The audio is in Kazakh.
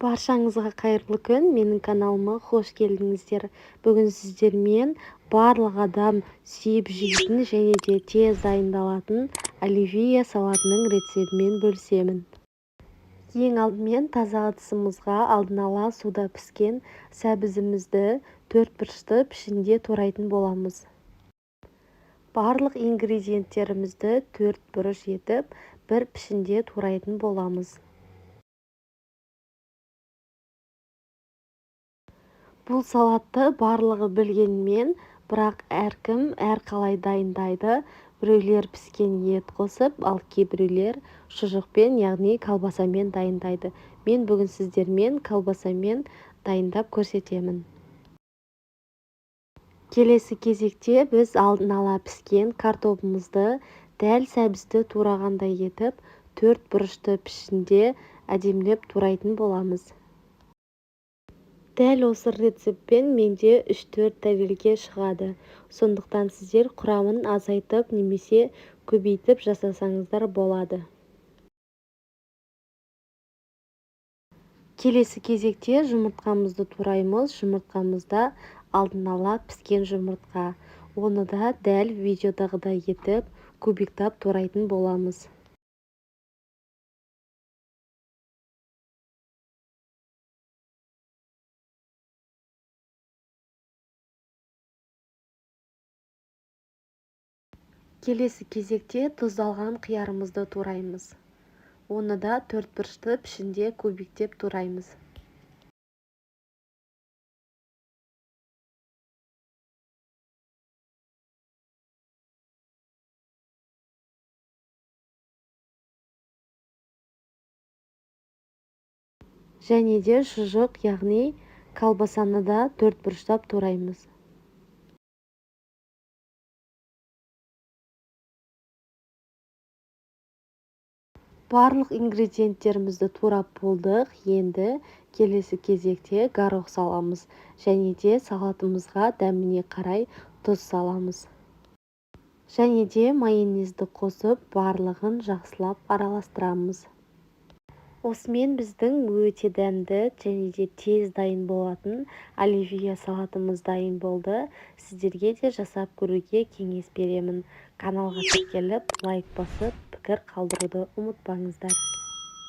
Баршаңызға қайырлы күн! Менің каналыма қош келдіңіздер! Бүгін сіздермен барлық адам сүйіп жейтін және де тез дайындалатын оливье салатының рецептімен бөлісемін. Ең алдымен таза ыдысымызға алдын ала суда піскен сәбізімізді төрт бұрышты пішінде турайтын боламыз. Барлық ингредиенттерімізді төрт бұрыш етіп бір пішінде турайтын боламыз. Бұл салатты барлығы білгенмен, бірақ әркім әрқалай дайындайды. Біреулер піскен ет қосып, ал кейбіреулер шұжықпен, яғни колбасамен дайындайды. Мен бүгін сіздермен колбасамен дайындап көрсетемін. Келесі кезекте біз алдын ала піскен картобымызды дәл сәбізді турағандай етіп, төрт бұрышты пішінде әдемілеп турайтын боламыз. Дәл осы рецептпен менде 3-4 тәрелке шығады. Сондықтан сіздер құрамын азайтып немесе көбейтіп жасасаңыздар болады. Келесі кезекте жұмыртқамызды тураймыз. Жұмыртқамызда алдын ала піскен жұмыртқа. Оны да дәл видеодағыдай етіп кубиктап турайтын боламыз. Келесі кезекте тұздалған қиярымызды тураймыз. Оны да төрт бұрышты пішінде кубиктеп тураймыз. Және де шұжық, яғни колбасаны да төрт бұрыштап тураймыз. Барлық ингредиенттерімізді турап болдық. Енді келесі кезекте горох саламыз. Және де салатымызға дәміне қарай тұз саламыз. Және де майонезді қосып, барлығын жақсылап араластырамыз. Осымен біздің өте дәмді және де тез дайын болатын оливье салатымыз дайын болды. Сіздерге де жасап көруге кеңес беремін. Каналға тіркеліп, лайк басып, пікір қалдыруды ұмытпаңыздар.